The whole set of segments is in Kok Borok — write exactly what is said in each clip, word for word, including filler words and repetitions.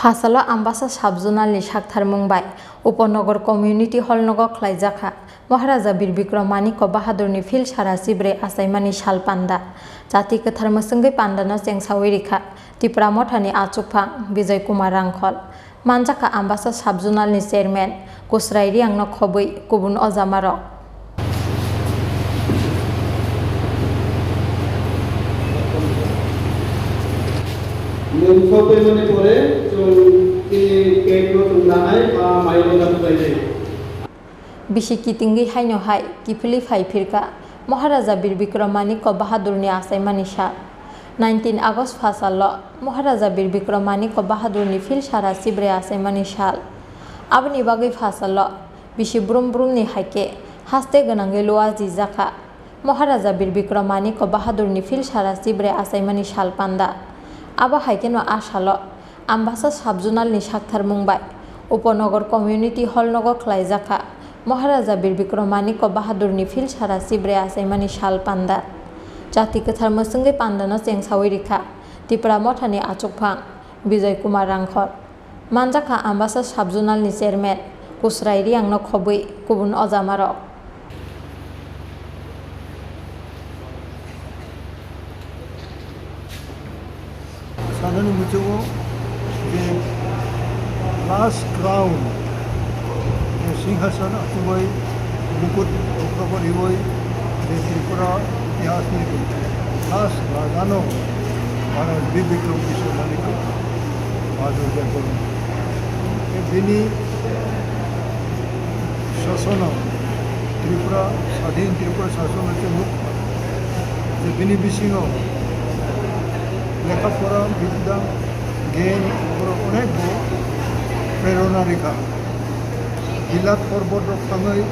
Phasalo Ambasa Sub-Zonal ni saktharmung bai Upanagar Community Hall nogo khlaijakha Maharaja Bir Bikram Manikya Bahadurni Phil Sara Chibre achaimani sal panda. Jati kwthar mwswngwi pandano chengsawi rikha Tipra Mothani achukphang Bijoy Kumar Rangkhol. Manjakha Ambasa Sub-Zonal ni Chairman Kusrai Riang no khobwi kubun ojamarok. Nwng sokphaimani pore chwng chini cake no chwng nanai ba mairok no khlainai. Bisi kitingwi haino hai kiphilwi phai phirkha Maharaja Bir Bikram Manikya Bahadurni achaimani sal. Nineteen August phasalo Maharaja Bir Bikram Manikya Bahadurni Phil Sara Chibre achaimani sal. Aboni bagwi phasalo bisi brum brumni hai khe haste gwnangwi luajijakha Maharaja Bir Bikram Manikya Bahadurni Phil Sara Chibre achaimani sal panda. Abo hai kheno a salo Ambasa Sub-Zonal ni saktharmung bai Upanagar Community Hall nogo khlaijakha Maharaja Bir Bikram Manikya Bahadurni Phil Sara Chibre achaimani sal panda. Jati kwthar mwswngwi pandano chengsawi rikha Tipra Mothani achukphang Bijoy Kumar Rangkhol. Manjakha Ambasa Sub-Zonal ni Chairman Kusrai Riang no khobwi kubun ojamarok. Sanani muchungo je last crown, je singhasan achugwi mukut rukha poriwi je Tripura itihas ni last rajano Maharaj Bir Bikram Kishore Manikya Bahadur Jagoro. Bini sasono Tripura, sadhin Tripura sasono chwng nukha je bini bisingo lekha pora, bidya, gyan, borok onek bo prerona rikha. Hilat porbot rok thangwi,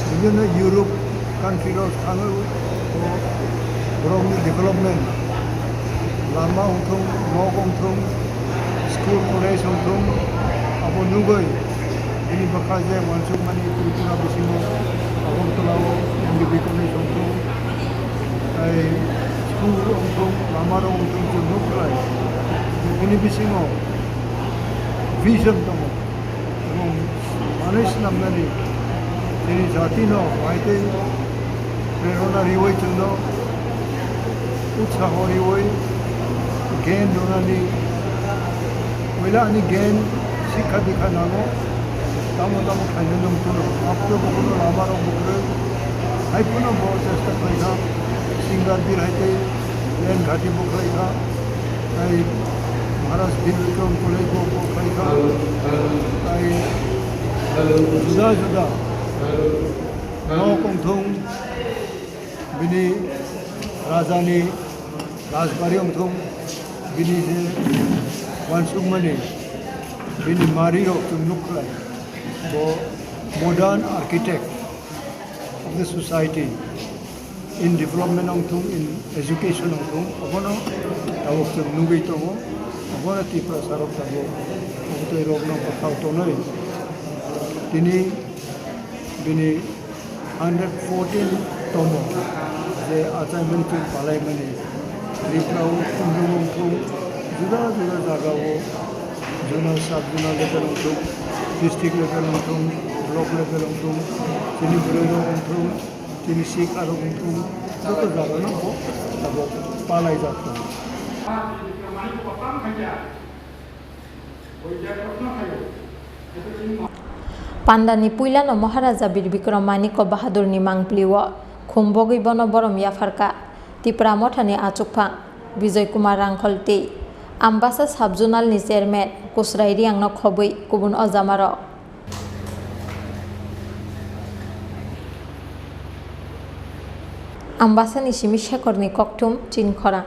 bibhinno Europe country rok thangwi, bo, borokni development, lama wngthung, nok wngthung, school college wngthung, abo nugwi bini bwkha je uansukmani Tripura bisingo Agartala o M B B college wngthung, tei school wngthung, lama rok wngthung, chwng nuk khlai. Bini bisingo vision tongo. Ebong manwi swnamnani chini jatino bahai tei prerona riwi chwngno utsaho riwi gyan rwnani, puila ani gyan sikha dikha nango, tamo tamo khlainani wngthono. Aboni bukuno lamarok bukrwi hai phano bo chesta khlaikha, singer bir hai tei lane ghati bo khlaikha. Tai Maharaj Bir Bikram College bo, bo khlaikha. Tai juda juda nok wngthung, bini rajani rajbari wngthung, bini je uansukmani, bini mari rok chwng nuk khlai. Bo modern architect of the society. In development wngthung, in education wngthung, obono tabuk chwng nugwi tongo, obono Tiprasa rok tabuk obotwi rokno bwkhao tonwi tini bini hundred fourteen tomo je achaimani chwng palaimani Tripura o khumjung wngthung, juda juda jaga o zonal, sub zonal level wngthung, district level wngthung, block level wngthung, chini bwrwi rok wngthung. Chini Sikh aro wngthung joto jagano bo abo palaijak tongo. Pandani puilano Maharaja Bir Bikram Manikya Bahadurni mangpli o khum bogwi bono borom yapharkha Tipra Mothani achukphang Bijoy Kumar Rangkhol tei Ambasa Sub Zonal ni Chairman Kusrai Riang no khobwi kubun ojamarok. Ambasani simi Shekhorni kokthum chini khorang.